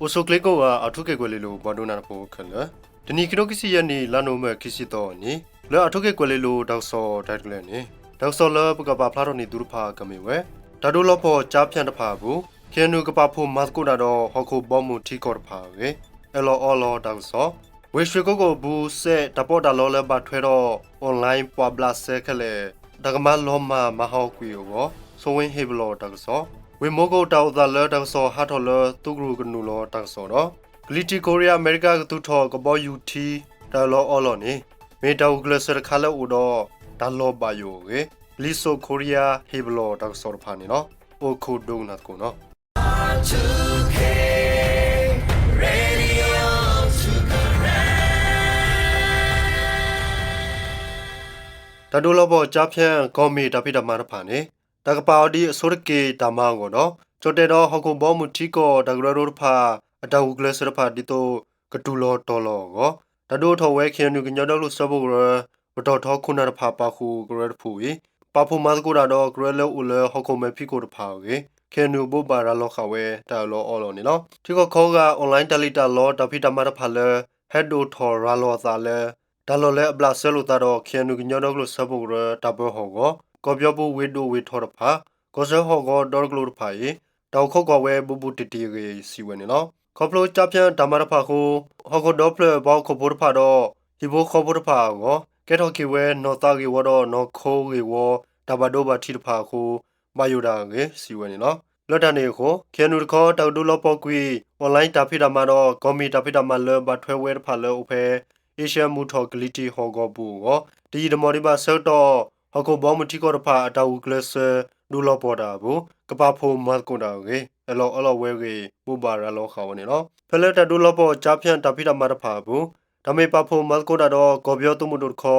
အိၣ်ဆူၣ်ချ့ကိးဂၤ အၣ်ထူခ့ၣ်ကွဲၤလ့လိၤ ပှၤဒိကနၣ်တၢ်ဖိခဲလၢာ်, တနံၤခံထိခံဆံယဲၢ်နံၣ် လါနိၣ်ဝ့ဘၢၣ် ခံဆံသီအနံၤ လၢအၣ်ထူခ့ၣ်ကွဲၤလ့လိၤ တၢ်ကစီၣ်တၢ်ရဲၣ်တၢ်ကျဲၤန့ၣ် တၢ်ကစီၣ်လၢပကပာ်ဖျါထီၣ်န့ၢ်သုတဖၣ်ကမ့ၢ်ဝဲ တၢ်ဒိလီၤပှီၢ်ကၠါဖၠၣ်တဖၣ်အပူၤ ခ့ၣ်အဲၣ်ယူၣ် ကပာ်ဖှိၣ်မၤသကိးတၢ်ဒီး ဟီၣ်ခိၣ်ဘီမုၢ်ထံကီၢ်တဖၣ်အဂ့ၢ် အၢၣ်လီၤအီလီၤတၢ်ကစီၣ်, ဝ့ၢ်ရွှ့ၣ်ကိကိၣ်အပူၤ စဲးတၢ်ပီးတၢ်လီလၢဘၣ်ထွဲဒီး online ပှာ်ဘျးစဲခဲလၢာ် တၢ်ကမၤလီၤမၢ်မၤဟးဂီၤကွံာ်အဂီၢ် စိဝ့ဟ့ၣ်ပလီၢ်တၢ်ကစီၣ်, ဝ့ၢ်မီကိၣ်တၢ်အိၣ်သးလၢတၢ်ကစီၣ်ဟးထီၣ်လၢ သုးကရူၢ်ကနုာ်လီၤတၢ်ကစီၣ်ဒီး ကလံၤထံးခိရံယါ အမဲရကၤကသူၣ်ထီၣ်ကဘီယူၤထံ တၢ်အၢၣ်လီၤအီလီၤန့ၣ် မ့ၢ်တၢ်ဂုာ်ကျဲးစၢးတခါလၢအိၣ်ဒီး တၢ်လီၤဘၣ်ယိၣ်အဂ့ၢ် လံာ်စိာ်ခိရံယါဟ့ၣ်ပလီၢ်တၢ်ကစီၣ်တဖၣ်န့ၣ်လီၤ. အိၣ်ခိးဒိကနၣ်သကိးနီၤ. တၢ်ဒိလီၤပှီၢ်ကၠါဖၠၣ် ကီၢ်မ့ၢ်တၢ်ဖံးတၢ်မၤတဖၣ်န့ၣ် တၢ်ကပာ်အီၤဒ်အဆိတက့ၢ်တၢ်မၤအဂီၢ်ဒီး ကၠီၣ်တဲၣ်ဒီးဟီၣ်ခိၣ်ဘီမုၢ်ထံကီၢ် တၢ်ကရၢကရိတဖၣ် အတၢ်ဂုာ်ကျဲးစၢးတဖၣ်ဒ်သိး ကတူၢ်လီၤတီၤလီၤအဂီၢ် တၢ်ဒုးအိၣ်ထီၣ်ဝဲ ခ့ၣ်အဲၣ်ယူၣ် ကညီဒီကလုာ်စၢဖှိၣ်ကရၢ ပတီၢ်ထီခိၣ်နၢ်တဖၣ်ပာ်ဃုာ်ကရၢတဖုအံၤ ပာ်ဖှိၣ်မၤသကိးတၢ်ဒီးကရၢလၢအိၣ်လၢဟီၣ်ခိၣ်မဲာ်ဖံးခိၣ်တဖၣ်အဂ့ၢ် ခ့ၣ်အဲၣ်ယူၣ် ဘိးဘၣ်ရၤလီၤဃာ်ဝဲတၢ်အၢၣ်လီၤအီလီၤန့ၣ်လီၤ. ထံကီၢ်ခီဂာ် online တၢ်လံၣ်တၢ်လီတၢ်ဖံးတၢ်မၤတဖၣ်လၢ ဟဲဒိၣ်ထီၣ်ရၤလီၤအသးလၢ တၢ်လီၢ်လၢအဘျးစဲလိာ်သးဒီး ခ့ၣ်အဲၣ်ယူၣ် ကညီဒီကလုာ်စၢဖှိၣ်ကရၢတၢ်ပၢဟီၣ်ကဝီၤ ကီၢ်ပယီၤပူၤဝ့ၢ်ဒိၣ်ဝ့ၢ်ထီတဖၣ် ကီၢ်စဲၣ်ဟီၣ်ကဝီၤဒီတကလုာ်တဖၣ်အံၤ တၢ်အိၣ်ခိးကွၢ်ဝဲဘူးဘူးတံၢ်တံၢ်အဂ့ၢ် စံးဝဲန့ၣ်လီၤ. ခီဖျိကၠါဖၠၣ်တၢ်မၤတဖၣ်အဃိ ဟီၣ်ခိၣ်ဒီဖျၢၣ်ပှၤဟီၣ်ခိၣ်ဖိတဖၣ်ဒီး ဟံၣ်ဖိဃီဖိတဖၣ်အဂီၢ် ကဲထီၣ်က့ၤဝဲနီၢ်သးဂ့ၢ်ဝီဒီးနီၢ်ခိဂ့ၢ်ဝီ တၢ်ဘၣ်ဒိဘၣ်ထံးတဖၣ်အဃိ ဘၣ်ယိၣ်ဒၣ်အဂ့ၢ် စံးဝဲန့ၣ်လီၤ. လၢတၢ်န့ၣ်အဃိ ခ့ၣ်အဲၣ်ယူၣ်တခီ တၢ်ကဒုးလီၤပှီၢ်ကွံာ် online တၢ်ဖံးတၢ်မၤဒီး ကီၢ်မ့ၢ်တၢ်ဖံးတၢ်မၤလၢဘၣ်ထွဲဝဲတဖၣ်လၢအိၣ်ဖဲ အ့ရှၢၣ်မုၢ်ထီၣ်ကလံၤထံးဟီၣ်ကဝီၤပူၤအဂီၢ် တယံာ်တမီၢ်ဒံးဘၣ်ဆၢကတီၢ် ဟီၣ်ခိၣ်ဘီမုၢ်ထံကီၢ်တဖၣ် အတၢ်ဂုာ်ကျဲးစၢးဒုးလီၤပှီၢ်တၢ်အပူၤ ကပာ်ဖှိၣ်မၤသကိးတၢ်အဂ့ၢ် အၢၣ်လီၤအီလီၤဝဲအဂ့ၢ် ဘိးဘၣ်ရၤလီၤဃာ်ဝဲန့ၣ်လီၤ. ဖဲလၢတၢ်ဒုးလီၤပှီၢ်ကၠါဖၠၣ်တၢ်ဖံးတၢ်မၤတဖၣ်အပူၤ တၢ်မ့ၢ်ပာ်ဖှိၣ်မၤသကိးတၢ်ဒီး ကီၢ်ပယီၤသုးမုၢ်ဒိၣ်တခီ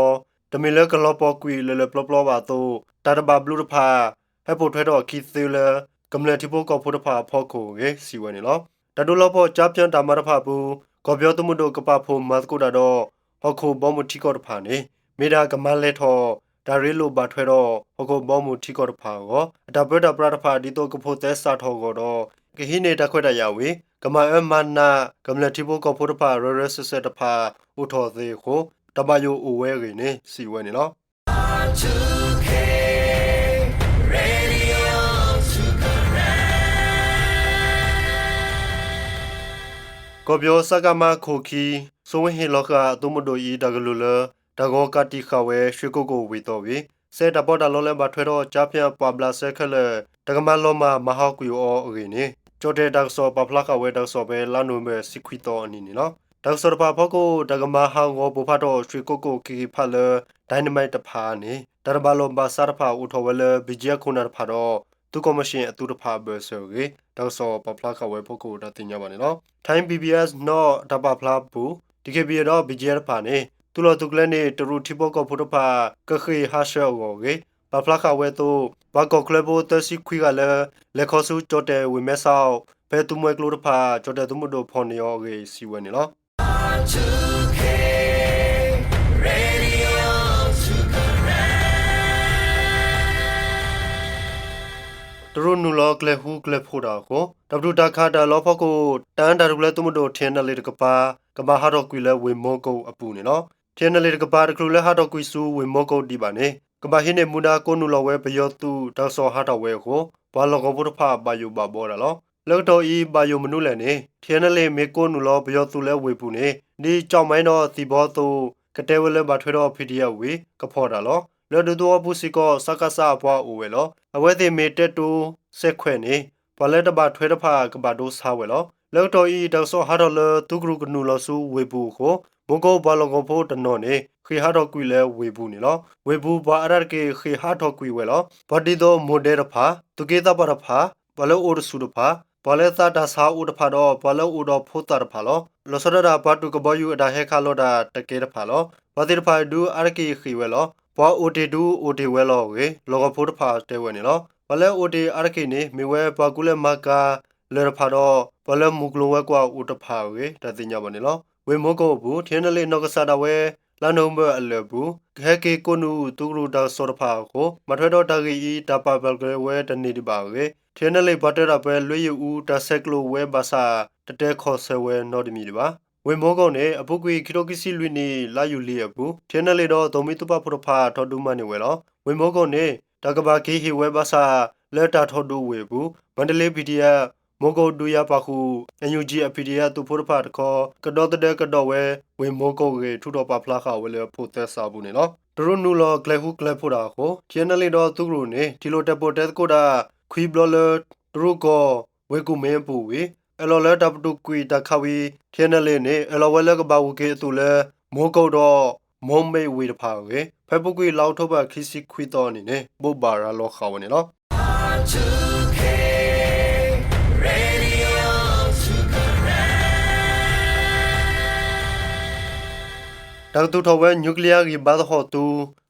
တမ့ၢ်လၢကလီၤပှီၢ်ကွံာ်လၢာ်လၢာ်ပျီပျီဘၣ်အသိး တၢ်တဘၣ်ဘျုးတဖၣ် ဟဲပိာ်ထွဲထီၣ်အခံသ့လၢ ကမျၢၢ်ထံဖိကီၢ်ဖိတဖၣ်အဖီခိၣ်အဂ့ၢ် စံးဝဲန့ၣ်လီၤ. တၢ်ဒုးလီၤပှီၢ်ကၠါဖၠၣ်တၢ်မၤတဖၣ်အပူၤ ကီၢ်ပယီၤသုးမုၢ်ဒိၣ်ကပာ်ဖှိၣ်မၤသကိးတၢ်ဒီး ဟီၣ်ခိၣ်ဘီမုၢ်ထံကီၢ်တဖၣ်န့ၣ် မ့ၢ်ဒၣ်ကမၤလဲၢ်ထီၣ် တၢ်ရ့လိာ်ဘၣ်ထွဲဒီး ဟီၣ်ခိၣ်ဘီမုၢ်ထံကီၢ်တဖၣ်အဂီၢ် အတၢ်ပၢတၢ်ပြးတဖၣ်ဒ်သိးကဖိးသဲစးထီၣ်အဂီၢ်ဒီး ကဟံးန့ၢ်တၢ်ခွဲးတၢ်ယာ်ဝံၤ ကမၤအၢမၤနး ကမျၢၢ်ထံဖိကီၢ်ဖိတဖၣ် ရၢရၢစဲးစဲးတဖၣ်အိၣ်ထီၣ်သ့အဃိ တၢ်ဘၣ်ယိၣ်အိၣ်ဝဲအဂ့ၢ်န့ၣ် စံးဝဲန့ၣ်လီၤ. ကီၢ်ပယီၤ စကမ ခိၣ်ခံ စိဝ့ဟ့ၣ်လီၤဃာ်အသုးမုၢ်ဒိၣ်အံၤ တၢ်ကလုၢ်လၢ တၢ်ဂီၤကးတံာ်ဃာ်ဝဲ ရွှ့ၣ်ကိကိၣ်ဝ့ၢ်သီဝံၤ စဲးတၢ်ပီးတၢ်လီလၢဘၣ်ထွဲဒီး ကၠါဖၠၣ်ပှာ်ဘျးစဲခဲလၢာ် တၢ်ကမၤလီၤမၢ်မၤဟးဂီၤကွံာ်အီၤအဂ့ၢ်န့ၣ် ကၠီၣ်တဲၣ်တၢ်ကစီၣ်ပာ်ဖျါဃာ်ဝဲ တၢ်ကစီၣ်ဖဲလါနိၣ်ဝ့ဘၢၣ် တဆံခွံသီအနံၤန့ၣ်လီၤ. တၢ်ကစီၣ်တဖၣ်အဖီခိၣ် တၢ်ကမၤဟးဂီၤပိၢ်ဖးထီၣ် ရွှ့ၣ်ကိကိၣ်က့ၤက့ၤဖးလၢ dynamite တဖၣ်န့ၣ် တၢ်တဘၣ်လိာ်ဘၣ်စးတဖၣ်အိၣ်ထီၣ်ဝဲလၢ BGF ခိၣ်နၢ်တဖၣ်ဒီး သုးကီၢ်မၠၣ်အသုးတဖၣ်အဘၢၣ်စၢၤအဂ့ၢ် တၢ်ကစီၣ်ပာ်ဖျါဃာ်ဝဲအဖီခိၣ် တၢ်သ့ၣ်ညါဘၣ်န့ၣ်လီၤ. Thai PBS နီၣ်တၢ်ပာ်ဖျါအပူၤ DKBA ဒီး BGF တဖၣ်န့ၣ် သုးလီၢ်သုးကျဲန့ၣ် တရူးထံဖိကီၢ်ဖိတဖၣ် ကဃ့ၢ်ဟးဆှၢအဂီၢ်အဂ့ၢ် ပာ်ဖျါဃာ်ဝဲအသိး ပှၤကီၢ်ချၢဖိသၢဆံခွံဂၤလၢ လဲၤခီဆူကၠီၣ်တဲၣ်ဝ့ၢ်မဲဆီး ဖဲသုးမွဲကျိတဖၣ် ကၠီၣ်တဲၣ်သုးမုၢ်ဒိၣ်ဖီၣ်န့ၢ်အီၤအဂ့ၢ် စံးဝဲန့ၣ်လီၤ. တရူးနုာ်လီၤကျဲၤဃူကျဲၤဖိးတၢ်အဃိ တၢ်ပတုာ်တၢ်ခးတၢ်အၢၣ်လီၤဖီခိၣ် တၢ်အၢၣ်တၢ်တကျၢၤသုးမုၢ်ဒိၣ် ထံၣ်အဲၣ်အဲၣ်လ့ၣ် တကပၤ ကဘၣ်ဟးထီၣ်ကွံာ်လၢဝ့ၢ်မီကိၣ်အပူၤန့ၣ်လီၤ. ထံၣ်အဲၣ်အဲၣ်လ့ၣ် တကပၤ တချုးလၢဟးထီၣ်ကွံာ်ဆူဝ့ၢ်မီကိၣ်ဒံးဘၣ်န့ၣ် ကဘၣ်ဟံးန့ၢ်မူဒါကိးနုာ်လီၤဝဲပယီၤသုး တၢ်ကစီၣ်ဟးထီၣ်ဝဲအဃိ ပှၤလီၢ်ကဝီၤဖိတဖၣ်ဘၣ်ယိၣ်ဘၣ်ဘှီဒၣ်လီၤ. လၢကတီၢ်အံၤ ဘၣ်ယိၣ်မနုၤလဲၣ်န့ၣ် ထံၣ်အဲၣ်အဲၣ်လ့ၣ် မ့ၢ်ကိးနုာ်လီၤပယီၤသုးလၢဝ့ၢ်ပူၤန့ၣ် ဒ်ကၠီၣ်မဲဒီးသံၣ်ဘီအသိး ကတဲဝဲလၢဘၣ်ထွဲဒီး PDF ဝံၤ ကဖီၣ်တၢ်လီၤ. လၢဒူသဝီပူၤစ့ၢ်ကီး စကစ အပှၤအိၣ်ဝဲလီၤ. အဝဲသ့ၣ်မ့ၢ်တဲတိစဲးခွဲးန့ၣ် ပှၤလၢတဘၣ်ထွဲတဖၣ်ကဘၣ်ဒိဆါဝဲလီၤ. လၢကတီၢ်အံၤ တၢ်ကစီၣ်ဟးထီၣ်လၢသုးကရူၢ်ကနုာ်လီၤဆူဝ့ၢ်ပူၤအဃိ မီကိၣ်ပှၤလီၢ်ကဝီၤဖိတနီၤန့ၣ် ဃ့ၢ်ဟးထီၣ်ကွံာ်လၢဝ့ၢ်ပူၤန့ၣ်လီၤ. ဝ့ၢ်ပူၤပှၤအါဒၣ်တက့ၢ်ဃ့ၢ်ဟးထီၣ်ကွံာ်ဝဲလီၤ. ပှၤဒ်သိးမိၢ်ဒဲတဖၣ်, သူၣ်က့သးပှၢ်တဖၣ်, ပှၤလၢအိၣ်တဆူၣ်တဖၣ်, ပှၤလၢသးတၢ်ဆါအိၣ်တဖၣ်ဒီး ပှၤလၢအိၣ်ဒီးဖိသၣ်တဖၣ်လီၤ. လီၤဆီဒၣ်တၢ် ပှၤတူၢ်ကဘီယူၤအတၢ်ဟဲခးလီၤတၢ်တကဲတဖၣ်လီၤ. ပှၤသ့ၣ်တဖၣ်ဒုးအါတက့ၢ်ဃ့ၢ်ဝဲလီၤ. ပှၤအိၣ်တ့ၢ်ဒုးအိၣ်တ့ၢ်ဝဲလီၤအဂ့ၢ် လီၢ်ကဝီၤဖိတဖၣ်တဲဝဲန့ၣ်လီၤ. ပှၤလၢအိၣ်တ့ၢ်အါတက့ၢ်န့ၣ် မ့ၢ်ဝဲပှၤကူလဲၤမၤကၤလၢာ်တဖၣ်ဒီး ပှၤလၢမုၢ်ကျိၤဝဲၤကွာ်အိၣ်တဖၣ်အဂ့ၢ် တၢ်သ့ၣ်ညါဘၣ်န့ၣ်လီၤ. ဝ့ၢ်မီကိၣ်အပူၤ ထံၣ်အဲၣ်အဲၣ်လ့ၣ် နီၢ်ကစၢ်ဒၣ်ဝဲ လါနိၣ်ဝ့ဘၢၣ်အလၢာ်အပူၤ ကဟဲက့ၤကိးနုာ်သုးကရူၢ်တၢ်ကစီၣ်တဖၣ်အဃိ ဘၣ်ထွဲဒီးတၢ်ဂ့ၢ်အံၤ တၢ်ပာ်ပၢၢ်ကျၢၤဝဲတန့ၢ်ဒံးဘၣ်အဂ့ၢ် ထံၣ်အဲၣ်အဲၣ်လ့ၣ် ပှၤတဲတၢ်ပှဲၤလွ့ယံၤအူ တၢ်ဆဲးကျိးဝဲဘၣ်ဆၣ် တတဲခီၣ်ဆၢဝဲနီတမံၤဒံးဘၣ်. ဝ့ၢ်မီကိၣ်န့ၣ် အပူၤကွံာ်ခံထိခံဆံလွံၢ်နံၣ် လါယူၤလံအပူၤ ထံနဲၣ်လ့ဒီးသိၣ်မှံသုးပာ်ဖှိၣ်တဖၣ်ထီၣ်ဒုးမၤန့ၢ်ဝဲလီၤ. ဝ့ၢ်မီကိၣ်န့ၣ် တၢ်ကဘၣ်က့ၤဟ့ၣ်ဝဲဘၣ်ဆၣ် လၢတၢ်ထီၣ်ဒုးဝ့ၢ်အပူၤ မါတလ့ ပီၣ်ထံၣ်အဲၣ် မီကိၣ်ဒုးယၤပာ်ဃုာ် အၣ်ယူၣ်ကၠံ အပီၣ်ထံၣ်အဲၣ် သုးဖိတဖၣ်တခီ ကဒီသဒၢကဒီးဝဲ ဝ့ၢ်မီကိၣ်အဂ့ၢ် ထုးထီၣ်ပာ်ဖျါဃာ်ဝဲလၢအဖိးသဲစးအပူၤန့ၣ်လီၤ. တရူးနုာ်လီၤကျဲဃူကျဲဖိးတၢ်အဃိ ထံနဲၣ်လ့ဒီးသုးကရူၢ်န့ၣ် ထံၣ်လိာ်တဲာ်ပိာ်တဲသကိးတၢ် ခွံဘျီလၢ တရူးကီၢ် ဝ့ၢ်ကူၣ်မ့ၣ်အပူၤဝံၤ အၢၣ်လီၤလၢတၢ်ပတုာ်ကွံာ်တၢ်ခးဝံၤ ထံနဲၣ်လ့န့ၣ် အၢၣ်လီၤဝဲလၢကဘၣ်ဂုၤက့ၤအသိးလၢ မီကိၣ်ဒီး မီမ့ၣ်ဝ့ၢ်တဖၣ်အဂ့ၢ် ဖဲအပူၤကွံာ်လါအီးထိဘၢၣ်ခံဆံခွံသီအနံၤန့ၣ် ဘိးဘၣ်ရၤလီၤဃာ်ဝဲန့ၣ်လီၤ. တၢ်ကသူၣ်ထီၣ်ဝဲ nuclear ဂံၢ်ဘါသဟီၣ်သူ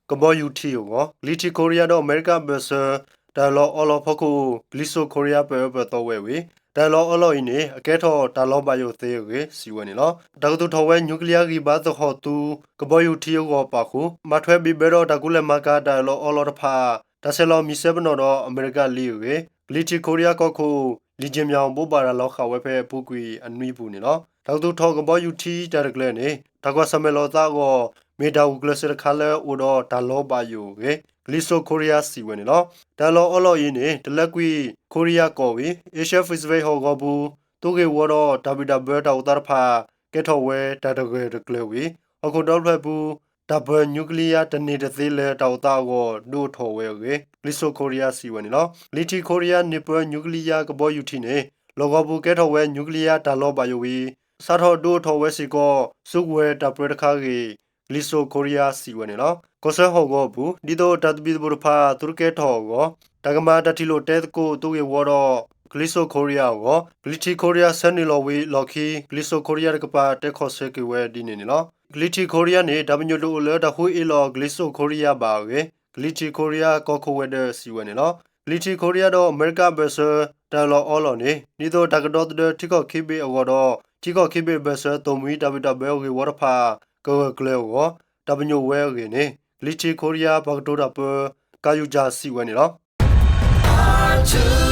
ကဘီယူၤထံအဂီၢ် ကလံၤထံးခိရံယါဒီးအမဲရကၤအဘၢၣ်စၢၤ တၢ်အၢၣ်လီၤအီလီၤဖီခိၣ် ကလံၤစိးခိရံယါပၢၢ်အၢပၢၢ်သီဝဲဝံၤ တၢ်အၢၣ်လီၤအီလီၤအံၤန့ၣ် အကဲထီၣ်တၢ်လီၤဘၣ်ယိၣ်သ့အဂ့ၢ် စံးဝဲန့ၣ်လီၤ. တၢ်ကသူၣ်ထီၣ်ဝဲ nuclear ဂံၢ်ဘါသဟီၣ်သူ ကဘီယူၤထံအဂီၢ်ပာ်ဃုာ် မၤထွဲဘံၣ်ဘၢဒီးတၢ်ကူၣ်လဲၤမၤကၤတၢ်အၢၣ်လီၤအီလီၤတဖၣ် တၢ်ဆဲးလီၤမံၤစဲပနီၣ်ဒီးအမဲရကၤလံအဂ့ၢ် ကလံၤထံးခိရံယါကီၢ်ခိၣ် လံၣ်ကၠ့ၣ်မၠၣ် ဘိးဘၣ်ရၤလီၤဃာ်ဝဲဖဲအပူၤကွံာ်အနွံအပူၤန့ၣ်လီၤ. တၢ်ကသူၣ်ထီၣ်ကဘီယူၤထံတၢ်တကျၢၤန့ၣ် တၢ်ကွၢ်ဆၢၣ်မဲာ်လီၤသးအဂီၢ် မ့ၢ်တၢ်ဂုာ်ကျဲးစၢးတခါလၢအိၣ်ဒီးတၢ်လီၤဘၣ်ယိၣ်အဂ့ၢ် ကလံၤစိးခိရံယါစံးဝဲန့ၣ်လီၤ. တၢ်အၢၣ်လီၤအီလီၤအံၤန့ၣ် တလၢကွံာ်ခိရံယါကီၢ်ဝံၤ Asia Pacific ဟီၣ်ကဝီၤပူၤ သုးဂ့ၢ်ဝီဒီးတၢ်ဘံၣ်တၢ်ဘၢတၢ်အိၣ်သးတဖၣ် ကဲထီၣ်ဝဲတၢ်တဂၢၢ်တကျၢၤဝံၤ ဟီၣ်ခိၣ်ဒီဖျၢၣ်ပူၤ တၢ်ပၢ nuclear တန့ၢ်တသ့လၢတၢ်အိၣ်သးအဂီၢ် ဒုးအိၣ်ထီၣ်ဝဲအဂ့ၢ် ကလံၤစိးခိရံယါစံးဝဲန့ၣ်လီၤ. ကလံၤထံးခိရံယါန့ၢ်ပၢ nuclear ကဘီယူၤထံန့ၣ် လီၢ်ကဝီၤပူၤကဲထီၣ်ဝဲ nuclear တၢ်လီၤဘၣ်ယိၣ်ဝံၤ စးထီၣ်ဒုးအိၣ်ထီၣ်ဝဲစ့ၢ်ကီး စုကဝဲၤတၢ်ပြၢတခါအဂ့ၢ် ကလံၤစိးခိရံယါစံးဝဲန့ၣ်လီၤ. ကီၢ်စၢဖှိၣ်ကီၢ်ပူၤ ဒ်သိးတၢ်သဘံၣ်သဘုၣ်တဖၣ်သုတကဲထီၣ်အဂီၢ် တၢ်ကမၤတၢ်ထံၣ်လိာ်တဲသကိးသုးဂ့ၢ်ဝီဒီး ကလံၤစိးခိရံယါအဂီၢ် ကလံၤထံးခိရံယါဆၢနုာ်လီၤဝံၤအလီၢ်ခံ ကလံၤစိးခိရံယါတကပၤတဲခီၣ်ဆၢက့ၤဝဲဒ်န့ၣ်န့ၣ်လီၤ. ကလံၤထံးခိရံယါန့ၣ် တၢ်ပညိၣ်တအိၣ်လၢတၢ်ဃုအ့ၣ်လီၤကလံၤစိးခိရံယါဘၣ်အဂ့ၢ် ကလံၤထံးခိရံယါကီၢ်ခိၣ်ဝဲၤဒၢးစံးဝဲန့ၣ်လီၤ. ကလံၤထံးခိရံယါဒီးအမဲရကၤအဘၢၣ်စၢၤ တၢ်အၢၣ်လီၤအီလီၤန့ၣ် ဒ်သိးတၢ်ကဒီသဒၢထံကီၢ်ခံဘ့ၣ်အဂီၢ်ဒီး ထံကီၢ်ခံဘ့ၣ်အဘၢၣ်စၢၤ သိၣ်မှံတၢ်ဘံၣ်တၢ်ဘၢအဂ့ၢ်ဝီတဖၣ် ကဂၢၢ်ကျၢၤအဂီၢ် တၢ်ပညိၣ်ဝဲအဂ့ၢ်န့ၣ် ကလံၤထံးခိရံယါပှၤကတိၤတၢ်ပၢ ကၤယူၤကၠၣ်စံးဝဲန့ၣ်လီၤ.